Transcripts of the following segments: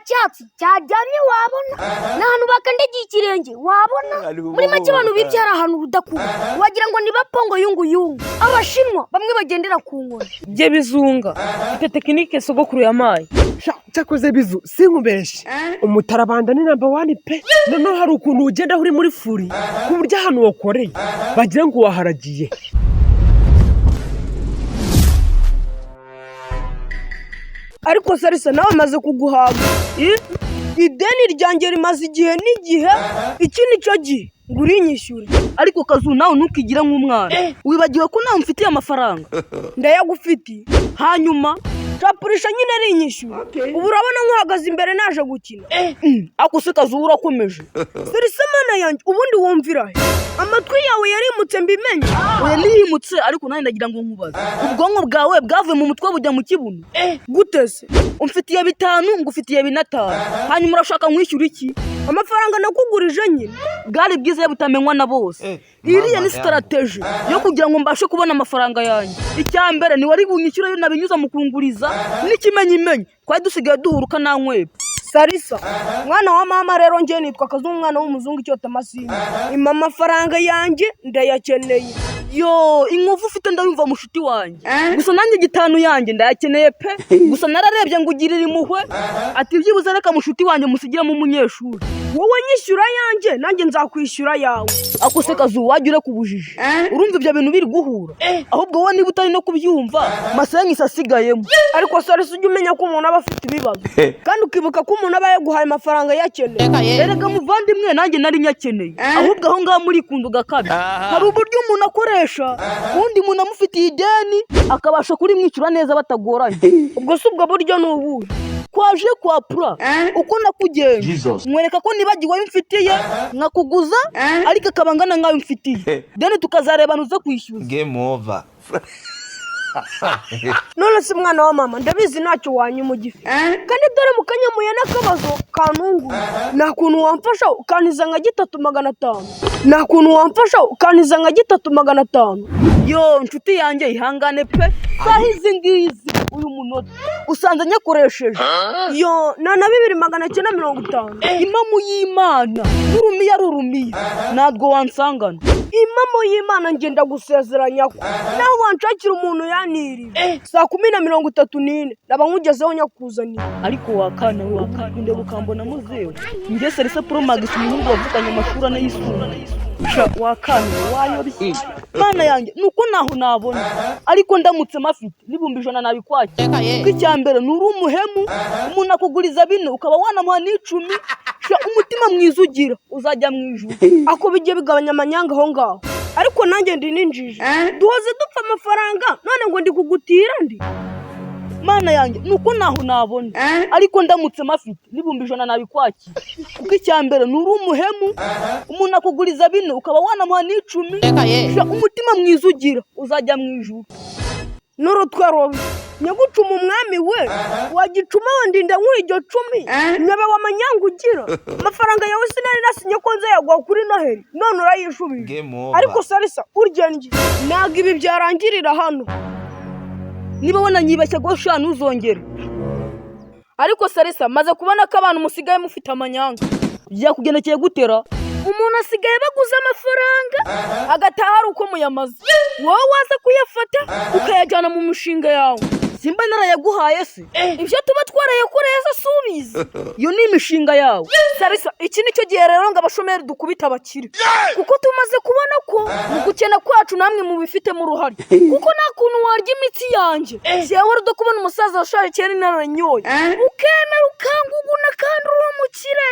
Cyatsi cyaryamye wabona, n'ahantu bakandagiye ikirenge wabona. Muri make abantu bibye hari ahantu rudakuba, wagira ngo ni bapongo yunguyungu. Abashinwa bamwe bagendera ku nkoni. Bye bizunga mfite technique sogokuru yamaye. Sha, cyakoze bizu, sinkubeshe, umutarabanda ni number one pe. Noneho hari ukuntu ugenda uri muri furi, ku buryo ahantu wakoreye bagira ngo waharagiye. Ariko Sarisa, nawe amaze kuguhaga. Ideni ryanjye rimaze igihe n'igihe, iki ni cyo gihe ngo urinyishyure. Ariko kazu, nawe ntukigire nk'umwana. Wibagiwe ko nawe mfitiye amafaranga? Ndayagufitiye. Hanyuma? Capurisha nyine arinyishyura. Ubu urabona nkuhagaze imbere naje gukina? Ako se kazu, urakomeje. Sarisa, mana yanjye, ubundi wumvira he? Amatwi yawe yarimutse mbimenye. Oya, niyimutse, ariko nanjye ndagira ngo nkubaze: ubwonko bwawe bwavuye mu mutwe bujya mu kibuno? Gute se? Umfitiye 5, ngufitiye 5, hanyuma urashaka nkwishyura iki? Amafaranga nakugurije nyine. Bwari bwiza iyo butamenywa na bose. Iriya ni strategy yo kugira ngo mbashe kubona amafaranga yanjye. Icya mbere, ni wari bunyishyure yo nabinyuza mu kunguriza, n'ikimenyimenyi twari dusigaye duhura ukananyweba. Sarisa, mwana wa mama, rero njye nitwa Kazungu, umwana w'umuzungu icyota amasimba. Impa amafaranga yanjye, ndayakeneye. Yo, inkovu ufite ndayumva, mushuti wanjye. Gusa nanjye 5 yanjye ndayakeneye pe. Gusa nararebye ngo ugirire impuhwe, ati byibuze reka mushuti wanjye musigiremo umunyeshuri. Wowe nyishyura yanjye, nanjye nzakwishyura yawe. Ako se kazu, wajya ureka ubujiji? Urumva ibyo bintu biri guhura? Ahubwo wowe niba utari no kubyumva, masenyisi asigayemo. Ariko Sarisa, ujya umenya ko umuntu aba afite ibibazo, kandi ukibuka ko umuntu aba yaguhaye amafaranga yakeneye. Erega muvandimwe, nanjye nari nyakeneye. Ahubwo aho ngaho murikunda ugakabya. Hari uburyo umuntu akoresha undi muntu amufitiye ideni, akabasha kurimwishyura neza batagoranye. Ubwo si ubwo buryo ni ubuhe? Kwaje kwa pura uko nakugenje, mwereka ko nibagiwe ayo mfitiye, nkakuguza ariko akaba angana nk'ayo mfitiye, deni tukazarebana uze kwishyuza. Game over. None se mwana wa mama, ndabizi ntacyo wanyuma ugifite, kandi dore mu kanyamuye n'akabazo kantunguye. Nta kuntu wamfasha ukantiza nka 3,500? Nta kuntu wamfasha ukantiza nka 3,500? Yo nshuti yanjye, ihangane pe. Saha izi ngizi, uyu munota usanze nyakoresheje. Yo, nta na 2,950? Imamu y'Imana, n'urumiya rurumiya, ntabwo wansangana. Impamo y'Imana, ngenda gusezeranya ko nawe wanshakira umuntu yanirira, saa 10:34 naba nkugezeho nyakuzaniye. Ariko wakana we, ukundeba ukambona muzewe. Njye Sarisa Pro Max, umuhungu wavukanye amashuri ane yisumbuye. Sha, wakana we, wayobye. Mana yanjye, nuko ntaho nabona, ariko ndamutse mafite n'100,000 nabikwakira, kuko icya mbere ni uri umuhemu. Umuntu akuguriza 4, ukaba wanamuha n'10. Sha, umutima mwiza ugira, uzajya mu ijuru. Ako bijye bigabanya amanyanga aho ngaho. Ariko nanjye ndi n'injiji, duhoze dupfa amafaranga, none ngo ndi kugutira ndi. Mana yanjye, nuko ntaho nabona, ariko ndamutse mafite n'100,000 nabikwakira, kuko icya mbere ni uri umuhemu. Umuntu akuguriza 4, ukaba wanamuha n'10. Sha, umutima mwiza ugira, uzajya mu ijuru. N'urutwe rubi nyagucuma umwami we, wagicuma wandinda nk'iryo cumi nyobewe amanyanga ugira. Amafaranga yawe sinari nasinye ko nzayaguha kuri Noheli, none urayishubije. Game over. Ariko Sarisa, urya ndye, ntabwo ibi byarangirira hano. Niba wananyibeshya go sha, ntuzongere. Ariko Sarisa, maze kubona ko abantu musigaye mufite amanyanga. Byakugendekeye gutera? Umuntu asigaye baguze amafaranga agataha ari uko muyamaze, wowe waza kuyafata ukayajyana mu mishinga yawe. Simba narayaguhaye se? Ibyo tuba twarayakoreye se si ubizi? Iyo ni imishinga yawe. Sarisa, iki ni cyo gihe rero ngo abashomeri dukubite abakire, kuko tumaze kubona ko mu gukena kwacu namwe mubifitemo uruhare, kuko nta kuntu warya imitsi yanjye jewe rudo kubona umusaza washaje kera inaranyoye, ukemera ukanguguna kandi uri umukire.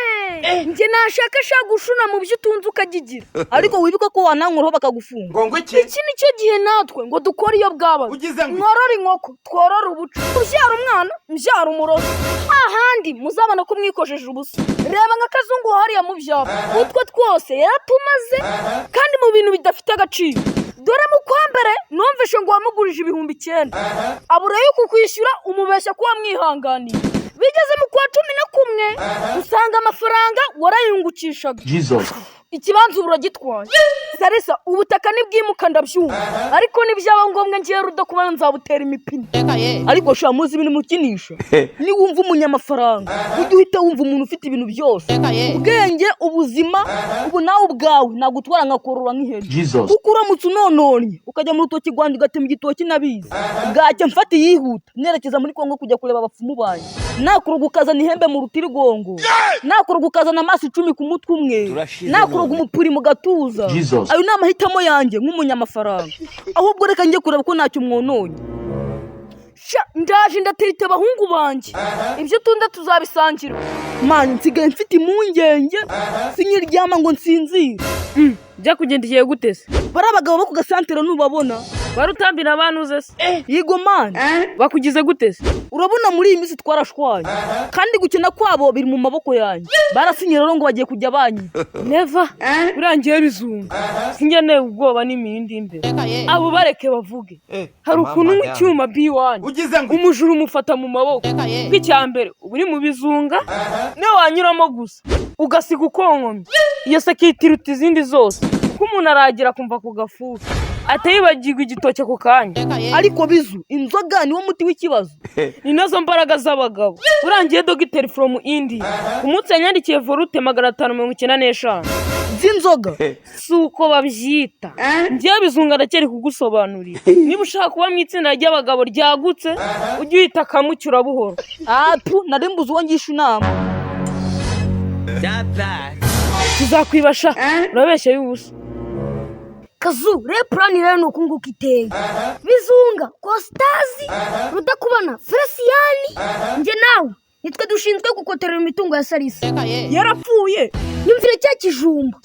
Njye nashaka shaka gushuna mu byo utunze ukagigira. Ariko wibuke ko wanankuraho bakagufunga. Ngo iki? Iki ni cyo gihe natwe ngo dukore iyo bwabaga. Ugize ngo Mworore inkoko, tworore ubuca, ubyara umwana mbyara umurozi, hahandi muzabona ko mwikojeje ubusa. Reba nka Kazungu hariya mu byapa, utwo twose yaratumaze kandi mu bintu bidafite agaciro. Dore mu kwa mbere numvishe ngo wamugurije 9,000, abura yo kukwishyura, umubeshya ko wamwihanganiye. Bigeze mu kwa 11 usanga amafaranga warayungukishaga. Jesus. Ikibanza ubu uragitwaye, Sarisa. Ubutaka nibwimuka ndabyumva, ariko nibyaba ngombwa ngiye Rudakubana nzabutera imipine. Ariko sha, muzi ibintu mukinisha? Niwumva umunyamafaranga, ujye uhita wumva umuntu ufite ibintu byose: ubwenge, ubuzima. Ubu nawe ubwawe nagutwara nkakorora nk'ihene, kuko uramutse unononnye ukajya mu rutoki rwanjye ugatema igitoki nabizi, bwacya mfata iyihuta nerekeza muri Kongo kujya kureba abapfumu banjye. Nakuroga ukazana ihembe mu rutirigongo, nakuroga ukazana amaso 10 ku mutwe umwe, nakuroga umupuri mu gatuza. Ayo ni amahitamo yanjye nk'umunyamafaranga. Ahubwo reka njye kureba ko ntacyo mwononye. Sha, ndaje ndatereta abahungu banjye, ibyo tunda tuzabisangira. Man, nsigaye mfite impungenge, sinkiryama ngo nsinzire. Byakugendekeye gute se? Bari abagabo bo ku gasantere, nubabona. Barutambira abantu uze se? Yigo man. Bakugize gute se? Urabona muri iyi minsi twarashwaye, kandi gukina kwabo biri mu maboko yanjye. Barasinye rero ngo bagiye kujya banyi Neva, urangiye Bizunga, sinjya ubwoba n'imindi imbere. Abo bareke bavuge. Hari ukuntu unywa icyuma biwani, umujura umufata mu maboko. Kuko icya mbere uba uri mu Bizunga, niyo wanyuramo gusa ugasiga ukonkomye. Iyo sécurité iruta izindi zose, kuko umuntu aragira akumva ku gafuka atayibagirwa igitoki ako kanya. Ariko Bizu, inzoga niwo muti w'ikibazo. Ni nazo mbaraga z'abagabo. Urangiye dogiteri from India ku munsi yanyandikiye volute 595 z'inzoga. Si uko babyita. Njyewe Bizunga ndacyari kugusobanurira. Niba ushaka kuba mu itsinda ry'abagabo ryagutse, ujye uhita akamucyura buhoro. Atu nari mbuze uwo ngisha inama. Tuzakwibasha, urabeshya y'ubusa. Kazu rero, plan rero ni uku nguku iteye: Bizunga, Kositazi, Rudakubana, Feresiyani, njye nawe nitwe dushinzwe gukotorera imitungo ya Sarisa. Yarapfuye. Nyumvire cya kijumba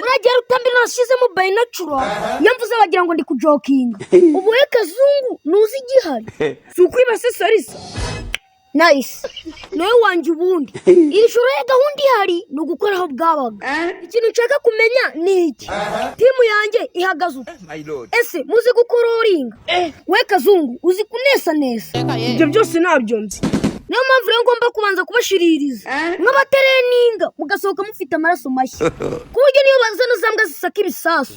uragiye Rutambi nashyizemo bayinacura, iyo mvuze bagira ngo ndi kujokinga. Ubu we Kazungu ntuzi igihari? Si ukwiba se, Sarisa? Nice nawe wanjye. Ubundi iri joro ya gahunda ihari ni ugukora aho bwabaga. Ikintu nshaka kumenya ni iki: team yanjye ihagaze uko? Ese muzi gukororinga? We Kazungu, uzi kunesanesa? Ibyo byose ntabyo nzi. Niyo mpamvu rero ngomba kubanza kubashiririza nk'abatereninga, mugasohoka mufite amaraso mashya, ku buryo niyo bazana za mbwa zisaka ibisasu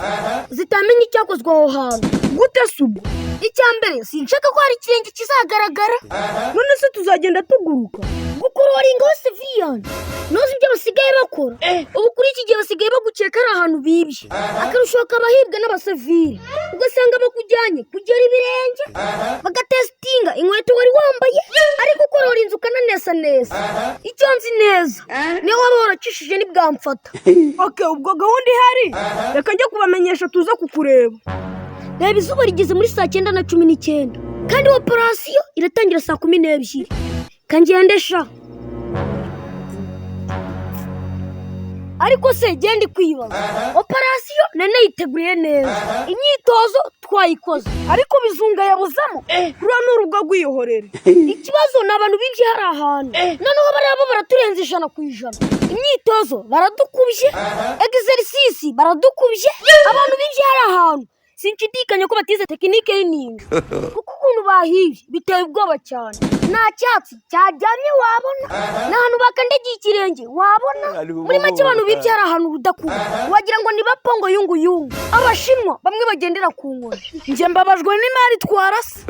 zitamenya icyakozwe aho hantu. Gute se ubwo? Icya mbere, sinshaka ko hari ikirenge kizagaragara. None se tuzagenda tuguruka? Gukororinga hose civilian, ntuzi ibyo basigaye bakora ubu? Kuri iki gihe basigaye bagukeka ari ahantu bibye, akarusho kaba hibwa n'abasivili, ugasanga bakujyanye kugera ibirenge, bagatesitinga inkweto wari wambaye. Ariko ukorora inzu ukananesanesa, icyo nzi neza niyo waba waracishije ntibwamfata. Okay, ubwo gahunda ihari, reka njye kubamenyesha tuze kukureba. Reba izuba rigeze muri saa 9:19, kandi operasiyo iratangira saa 12. Kangende sha. Ariko se genda kwibaza, operasiyo nari nayiteguriye neza, imyitozo twayikoze, Ariko Bizunga yabuzamo. Ruriya ni urugo rwiyihorere. Ikibazo ni abantu bibye hari ahantu. Noneho bariya bo baraturenza 100%. Imyitozo baradukubye, exercice baradukubye. Abantu bibye hari ahantu, sinshidikanya ko batize technique y'ininja, kuko ukuntu bahibye biteye ubwoba cyane. Nta cyatsi cyajyamye wabona, nta hantu bakandagiye ikirenge wabona. Muri make, abantu bibye hari ahantu rudakuba, wagira ngo ni bapongo yunguyungu, Abashinwa bamwe bagendera ku nkoni. Njye mbabajwe n'imari twarasa.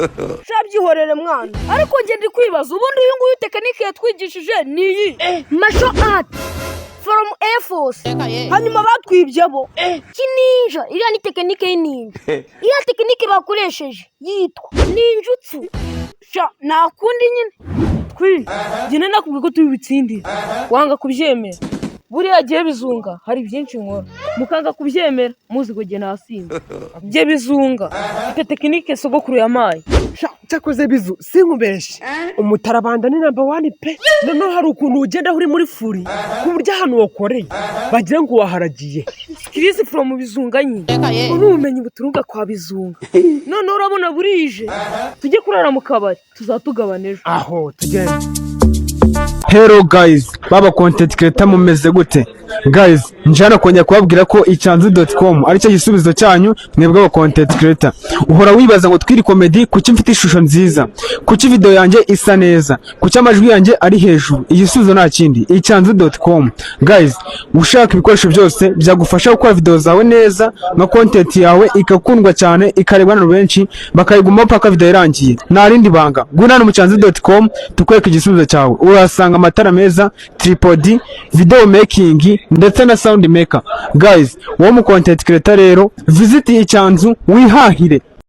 Sha, byihorere mwana. Ariko njye ndi kwibaza, ubundi uyu nguyu technique yatwigishije ni iyi? Martial art from Air Force. Hanyuma batwibye bo? Kininja, iriya ni technique y'ininja. Iriya technique bakoresheje yitwa ninjutsu. Sha, nta kundi nyine. Twi njye nakubwiye ko tubitsindira, wanga kubyemera. Buriya gihe Bizunga hari byinshi nkora mukanga kubyemera, muzi ngo jye nasinze. Bye Bizunga, mfite technique sogokuru yamaye. Sha, cyakoze Bizu, sinkubeshye, umutarabanda ni number one pe. Noneho hari ukuntu ugenda uri muri furi, ku buryo ahantu wakoreye bagira ngo waharagiye. Skills from Bizunga nyine. Ubu ni ubumenyi buturuka kwa Bizunga. Noneho urabona burije, tujye kurara mu kabari, tuzatugabana ejo. Aho tugenda. Hello guys, baba content creator, mumeze gute? Guys, njana kongera kubabwira ko icyanzu.com aricyo gisubizo cyanyu mwebwe aba content creator. Uhora wibaza ngo twiri comedy, kuki mfite ishusho nziza, kuki video yanjye isa neza, kuki amajwi yanjye ari hejuru? Igisubizo nta kindi, icyanzu.com. Guys, ushaka ibikoresho byose byagufasha gukora video zawe neza, nka content yawe ikakundwa cyane, ikarebwa n'abantu benshi, bakayigumaho paka video irangiye, nta rindi banga. Ngwino hano mu cyanzu.com tukwereka igisubizo cyawe. Urahasanga amatara meza, tripod, video making ndetse na sound maker. Guys, wowe mu content creator rero, visit Icyanzu wihahire.